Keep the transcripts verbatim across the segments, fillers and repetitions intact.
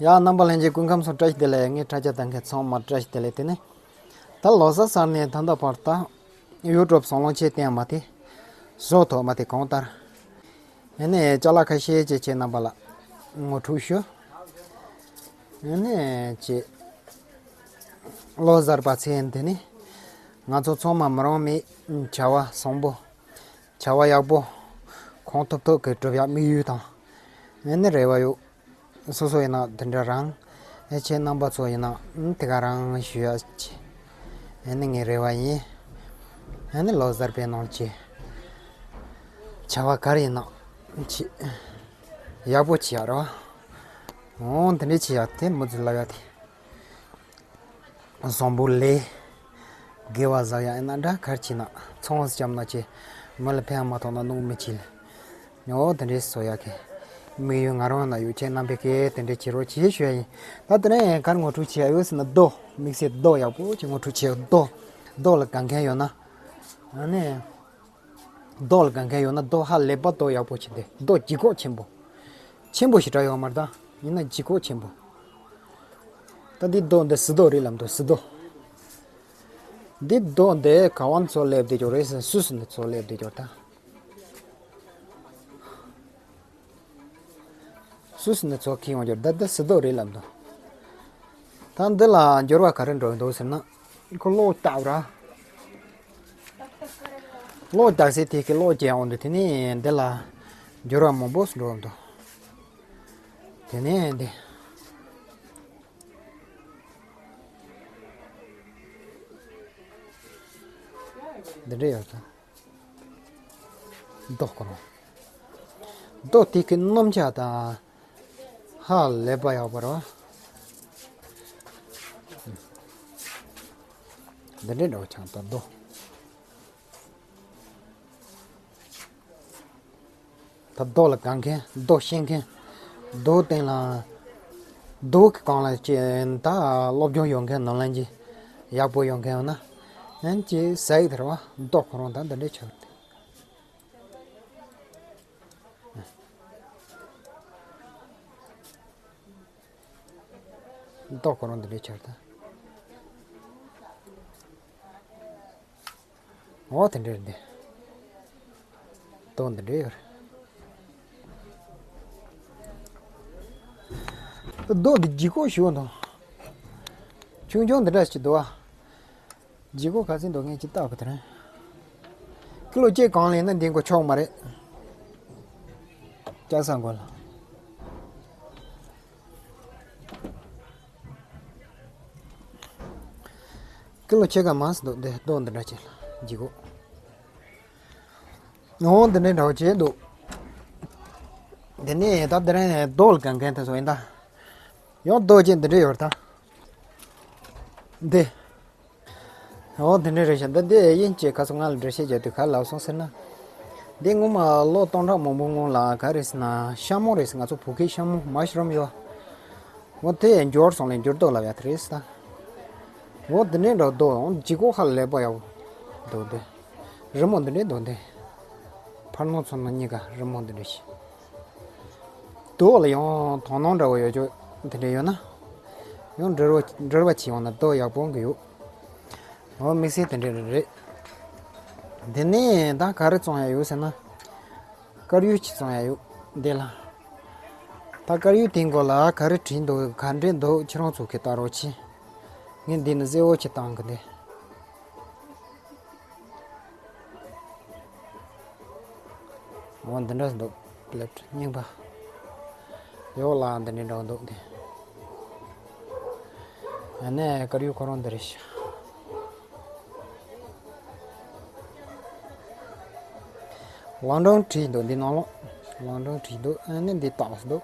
ཡ། རྣམ་པ་ལྷན་རྒྱས་སྐུ་ཁམས་བཟང་། བཀྲ་ཤིས་བདེ་ལེགས། ངའི་དྲ་རྒྱ་ལྟ་མཁན་ཚང་མ་བཀྲ་ཤིས་བདེ་ལེགས། དེ་ནས་ད་ལོ་གསར་ཚར་ནས་ད་ལྟ་བར་ད་ཡུ་ཊུབ་བཟང་ལོང་ཆེད་བསྟན་མ་དེ་བཟོ་ཐུབ་མ་དེ་གང་ལྟར། ཡིན་ནའི་ཅ་ལག་ཁ་ཤས་ཅིག་ཁྱེད་རྣམ་པ་ལ་ངོ་སྤྲོད་ཞུ། ཡིན་ནའི་ཅིག་ལོ་གསར་པ་ཚེས་འདི་ནི་ང་ཚོ་ཚང་མ་མི་རང་མི་བྱ་བ་བཟང་པོ། བྱ་བ་ཡག་པོ་གང་ཐུབ་ཐུབ་ཀྱིས་སྒྲུབ་ཡག་དམིགས་ཡུལ་དང་། ཨ་ནི་རེ་བ་ཡོད། སོ་སོ་ཡིན་ན་དེ་འདྲ་རང་། ཨེ་ཁྱེད་རྣམ་པ་ཚོ་ཡིན་ན་ཨ་དེ་ག་རང་ཞུ་ཡག་ཅིག་ཨ་ནི་ངའི་རེ་བ་ཡིན། ཨ་ནི་ལོ་གསར་པའི་ནང་ཅིག་བྱ་བ་ག་རེ་ཡིན་ན་ཅིག་ཡག་པོ་བྱེད་ཡག་རེད་བ། འོ་དེ་འདྲ་བྱེད་ཡག་དེ་མི་ཚོས་ལབ་ཡག་དེ། བཟང་པོ་ལས། དགེ་བ་བསགས་ཡག་ཡིན་ན་འདྲ། གར་ཕྱིན་ན་ཚོང་བརྩམས་ན་ཅི། མི་ལ་ཕན་མ་ཐོགས་ན་སྣུག་མི་འཁྱིལ། ཨོ་དེ་འདྲའི་བཟོ་ཡག་གི་དམིགས་ཡུལ་ང་རང་ན་ཡོད། ཁྱེད་རྣམ་པས་ཀྱིས་དེ་འདྲའི་བྱེད་རོགས་བྱེད་ཞུ་ཡ་ཡིན། ད་དེ་ནས་གར་ངོ་སྤྲོད་བྱེད་ཡག་ཡོད་ཟེར་ན་རྡོ། དམིགས་བསལ་རྡོ་ཡག་པོ་ཅིག་ངོ་སྤྲོད་བྱེད་ཡག་རྡོ། རྡོ་ལ་དགའ་མཁན་ཡོད་ན། ཨ་ནི། རྡོ་ལ་དགའ་མཁན་ཡོད་ན་རྡོ་ཧ་ལས་པ་རྡོ་ཡག་པོ་ཅིག་འདི་རྡོ་ལྗིད་ཁོག་ཆེན་པོ། ཆེན་པོ་ཞེ་དྲག་ཡོད་མ་རེད་ད། ཡིན་ན་ལྗིད་ཁོག་ཆེན་པོ། ད་འདི་རྡོ་འདི་སི་རྡོ་རེད་ལབ་འདུག་སི་རྡོ། འདི་རྡོ་འདི་ག་བ་ཚོ་སླེབས་བསྡད་ཀྱོག་རེད་ཟེར། སུད་སི་ནས་ཚོ་སླེབས་བསྡད་ཀྱོག་ད། སུད་སི་ནས་ཚོ་ཁྱེར་ཡོང་རྒྱུ་ད་ལྟ་སི་རྡོ་རེད་ལབ་འདུག་ད་འདི་ལ་འགྱུར་བ་ག་རེ་འགྲོ་གི་འདུག་ཟེར་ན། ཁོ་གློག་བཏགས་ར། གློག་བཏགས་སའི་དེ་གི་གློག་སྐྱེལ་ཡོང་དུས་དེ་ནས་འདི་ལ་འགྱུར་བ་མང་པོ་འགྲོ་གི་འདུག་དེ་ནས་འདི། འདི་འདྲ་ཡོད་ཙང་། རྡོ་ཁོ་རང་། རྡོ་དེ་གི་སྣུམ་ཆ་དང་། ཧ་ལས་པ་ཡག་པོ་རེད་བ། འདི་འདྲའི་འདྲ་བོ་ཆགས་འདུག་རྡོ། ད་རྡོ་ལ་དགའ་མཁན། རྡོ་ཤེས་མཁན། རྡོའི་སྟེང་ལ། རྡོ་གི་སྒང་ལ་ཅིག་ད་སློབ་སྦྱོང་ཡོད་མཁན། ནོར་ལན་གྱི་ཡག་པོ་ཡོད་མཁན་ཡོད་ན། ཡང་ཅིག་ཟ་ཡི་དེ་རེད་བ། རྡོ་ཁོ་རང་ད་འདི་འདྲའི་ཆགས་འདུག་རྡོ་ཁོ་རང་འདི་འདྲའི་ཆགས་འདུག་འོ་དེ་འདྲ་རེད་འདི། རྡོ་འདི་འདྲ་ཡོད་རེད། རྡོ་འདི་ལྗིད་ཁོག་ཞེ་པོ་འདུག་ཆུང་ཆུང་འདི་འདྲ་ཞིག་འདུག་ཨ། ལྗིད་ཁོག་ག་ཚོད་འདུག་ངས་ཅིག་བལྟ་དགོས་དེ་རིང་། ཀི་ལོ་གཅིག་གང་ལེན་ན་འདི་མགོ་ཆོག་མ་རེད། སྐྱག་ས་མགོ་ལ། ཀི་ལོ་ཕྱེད་ཀ་མང་ཙམ་འདུག་འདི་རྡོ་འདི་འདྲ་ཅིག་ལ་ལྗིད་ཁོག་འོ་འདི་འདྲའི་འདྲ་བོ་ཅིག་འདུག་འདི་ནས་ད་འདི་རིང་རྡོ་ལ་དགའ་མཁན་དེ་ཚོ་ཡིན་ད། ཡང་རྡོ་ཅིག་འདི་འདྲ་ཡོད་རེད་ད། འདི། འོ་དེ་འདྲ་རེད་ཤག་འདི་འདི་དབྱིན་ཇི་ཁ་སང་ང་ལ་འགྲེལ་བཤད་རྒྱག་དུས་ག་རེ་ལབ་སོང་ཟེར་ན། འདི་སྔོན་མ་ལོ་སྟོང་ཕྲག་མང་པོ་སྔོན་ལ་ག་རེ་ཟེར་ན་ཤ་མོ་རེད་ཟེར། ང་ཚོ་བོད་སྐད་ཤ་མོ་མ་ཤི་རམ་ཡོད། འོ་དེ་འགྱུར་སོང་ལས་འགྱུར་རྡོ་ལབ་ཡག་དེ་རེད་ཟེར་ད། འོ་དེ་འདྲ་འདྲ་རྡོ་འོ་ལྗིད་ཁོག་ཧ་ལས་པ་ཡག་པོ་འདུག་འདི། རི་མོ་འདི་འདྲ་འདུག་འདི། ཕར་ནང་ཚུར་ནང་གཉིས་ཀ་རི་མོ་འདི་འདྲ་ཞིག་རྡོ་ལ་ཡང་དོ་སྣང་འདྲ་བོ་ཡོད་ཅོག་དེ་འདྲ་ཡོད་ན། ཡང་འབྲེལ་བ་འབྲེལ་བ་བྱེད་ཡོང་ན་རྡོ་ཡག་པོ་འགི་ཡོད། འོ་དམིགས་བསལ་དེ་འདྲ་རེད། དེ་ནས་ད་ག་རེ་བཙོང་ཡ་ཡོད་ཟེར་ན། དཀར་ཡོལ་ཅིག་བཙོང་ཡ་ཡོད་འདི་ལ། ད་དཀར་ཡོལ་དེའི་མགོ་ལ་ག་རེ་བྲིས་འདུག་ག་འདྲས་འདུག་ཁྱེད་རང་ཚོ་གིས་ལྟ་རོགས་གྱིས། ངས་འདི་ནི་གསལ་བོ་ཅིག་བཏང་གི་འདི། འོ་འདི་འདྲ་འདུག་ཀླད་རྙིང་པ། ཡོག་ལ་འདི་འདྲ་འདྲ་འདུག་འདི། ཨ་ནི་དཀར་ཡོལ་ཁོ་རང་འདི་རེད་ཤག་ལང་ཀྲང་བྲིས་འདུག་འདི་ནང་ལོགས། ལང་ཀྲང་བྲིས་འདུག་ཨ་ནི་འདི་བཏགས་འདུག་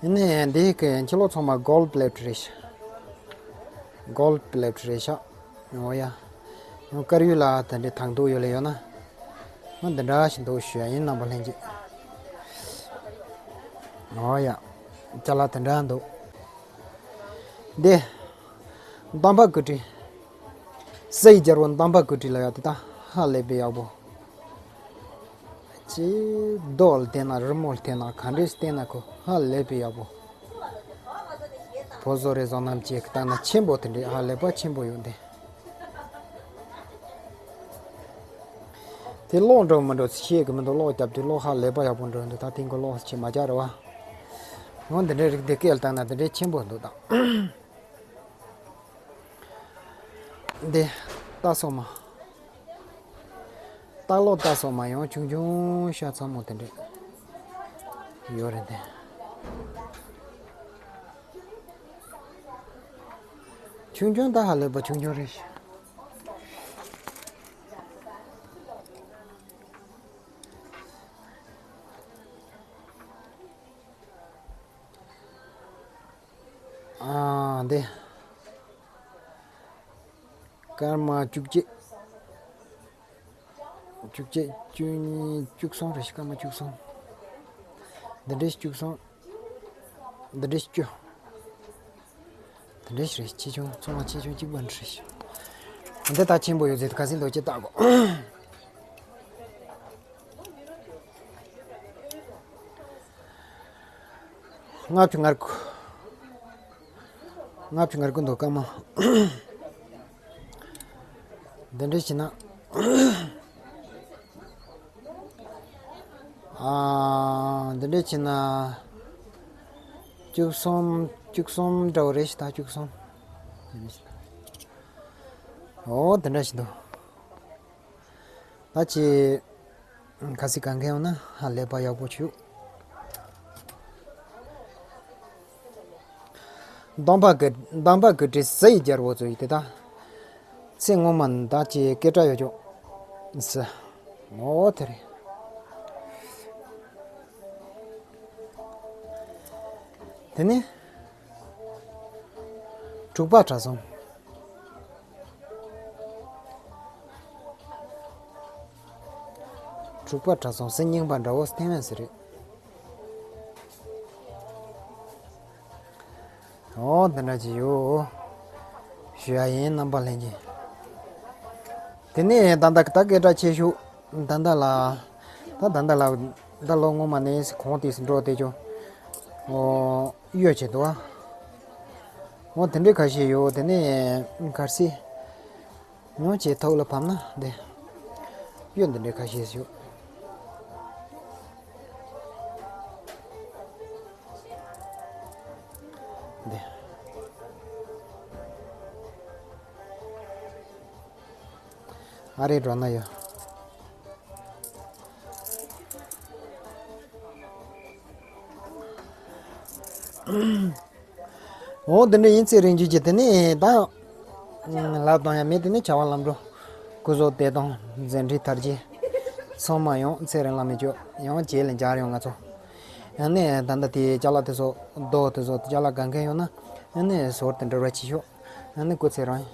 ཨ་ནི་འདི་གི་ཕྱི་ལོགས་ཚང་མ་གོལ་པི་ལེཊ་རེད་ཤག་གོལ་པི་ལེཊ་རེད་ཤག་འོ་ཡ། ཡང་དཀར་ཡོལ་ལ་དེ་འདྲའི་དག་འདུག་ཡོད་ལེ་ཡོད་ན། ང་འདི་འདྲ་ཞིག་འདུག་ཞུ་ཡ་ཡིན་རྣམ་པ་ལྷན་རྒྱས། འོ་ཡ། ཅ་ལག་དེ་འདྲ་འདུག་འདི། འདམ་བག་གི་གྲི། སའི་རྒྱལ་པོ་འདམ་བག་གི་གྲི་ལ་ཡ་དེ་ད་ཧ་ལས་པའི་ཡག་པོ། ཅི། རྡོ་ལ་བལྟས་ན་རི་མོ་ལ་བལྟས་ན་ག་འདྲས་བལྟས་ན་ཁོ་ཧ་ལས་པའི་ཡག་པོ། བོད་བཟོ་རིག་བཟོ་རྣམ་ཅན་གྱི་སྟེང་ན་ཆེན་པོ་དེ་འདྲའི་ཧ་ལས་པ་ཆེན་པོ་ཡོད་འདི། དེ་གློག་འགྲོ་མི་འགྲོ་ཤེས་གི་མི་འདུག་གློག་རྒྱབ་དུས་གློག་ཧ་ལས་པ་ཡག་པོ་འགྲོ་འདུག་ད་ཐེངས་གི་གློག་ཆེ་མ་རྒྱག་རེད་བ། འོ་འདི་འདྲའི་རིགས་འདི་སྐད་བཏང་ན་འདི་འདྲའི་ཆེན་པོ་འདུག་ད། འདི། སྟག་སོག་མ། སྟག་ལོ་སྟག་སོག་མ་ཡང་ཆུང་ཆུང་ཤ་ཚ་མོ་དེ་འདྲས་ཡོད་རེད་དེ། ཆུང་ཆུང་ད་ཧ་ལས་པ་ཆུང་ཆུང་རེད། ཨ་འདི། སྐར་མ་བཅུ་གཅིག་བཅུ་གཅིག་བཅུ་གཉིས་བཅུ་གསུམ་རེད། སྐར་མ་བཅུ་གསུམ། འདི་འདྲས་བཅུ་གསུམ། འདི་འདྲས་བཅུ། འདི་འདྲས་རེད། ཆེ་ཆུང་ཚང་མ་ཆེ་ཆུང་གཅིག་པ་འདྲ་རེད། འདི་ད་ཆེན་པོ་ཡོད་ཚད་ཁ་སིན་དོ་ཅི་ལྟ་གོ། ལྔ་བཅུ་ང་དགུ། ལྔ་བཅུ་ང་དགུ་འདུག་སྐར་མ། འདི་འདྲས་བྱས་ན། ཨ། འདི་འདྲས་བྱས་ན། བཅུ་གསུམ་བཅུ་གསུམ་འདྲ་བོ་རེད་ཤག་ད་བཅུ་གསུམ། འདི་འདྲས་བྱས་ན། འོ་འདི་འདྲ་ཞིག་འདུག་ད་ཅི། ཁ་སི་གང་ག་ཡོང་ན་ཧ་ལས་པ་ཡག་པོ་བྱུང་། གདམས་པ་གི་གདམས་པ་གི་འདྲེ་ཟ་ཡི་རྒྱལ་པོ་ཚོ་ཡི་དེ་དག་ཚེ་སྔོན་མ་ནི་ད་ཅི་སྐད་གྲགས་ཡོད་ཅོག་ཟ། ཨོ་དེ་རེད། དེ་ནས། དྲུག་པ་གྲྭ་ཚང་། དྲུག་པ་གྲྭ་ཚང་ཟེར་རྙིང་པ་འདྲ་བོ་ཐེངས་མེད་ཟེར་རེད། ཨོ་འདི་འདྲ་ཅིག་ཡོད། ཞུ་ཡ་ཡིན་རྣམ་པ་ལྷན་རྒྱས། དེ་ནས་ད་ལྟ་ད་སྐད་གྲགས་ཆེ་ཤོས་ད་ལྟ་ལ། ད་ད་ལྟ་ལ་ད་ལོ་སྔོན་མ་ནས་གོང་དེ་འགྲོ་དེ་ཅོ། ཨོ་གཡོ་བྱེད་དོ། ཨོ་དེ་འདྲའི་ཁ་ཤས་ཡོད། དེ་ནས་གར་སི། ཉོ་བྱེད་ཐོག་ལ་ཕབ་ན་འདི། གཡོ་འདི་འདྲའི་ཁ་ཤས་ཤིག་འདི། ཨ་རེ་འགྲོ་ན་ཡོད། འོ་འདི་འདྲ་ཡིན་ཚེ་རིང་རྒྱུད་ཀྱི་དེ་ནས་ད། ལབ་དང་ཡང་མེད་དེ་ནས་བྱ་བ་ལམ་འགྲོ། སྐུ་གཟུགས་བདེ་ཐང་མཛད་འཕྲིན་དར་རྒྱས། ཚང་མ་ཡང་ཚེ་རིང་ལ་མི་སྐྱོ་ཡང་རྗེས་ལ་མཇལ་ཡོང་ང་ཚོ། ཡང་ནས་ད་ལྟ་དེ་ཅ་ལག་དེ་ཚོ་རྡོ་དེ་ཚོ་ཅ་ལག་གང་གང་ཡོད་ན་ཡང་ནས་ཟོར་དེ་འབྲེལ་བ་བྱེད་ཤོག་ཡང་ནས་སྐུ་ཚེ་རིང་།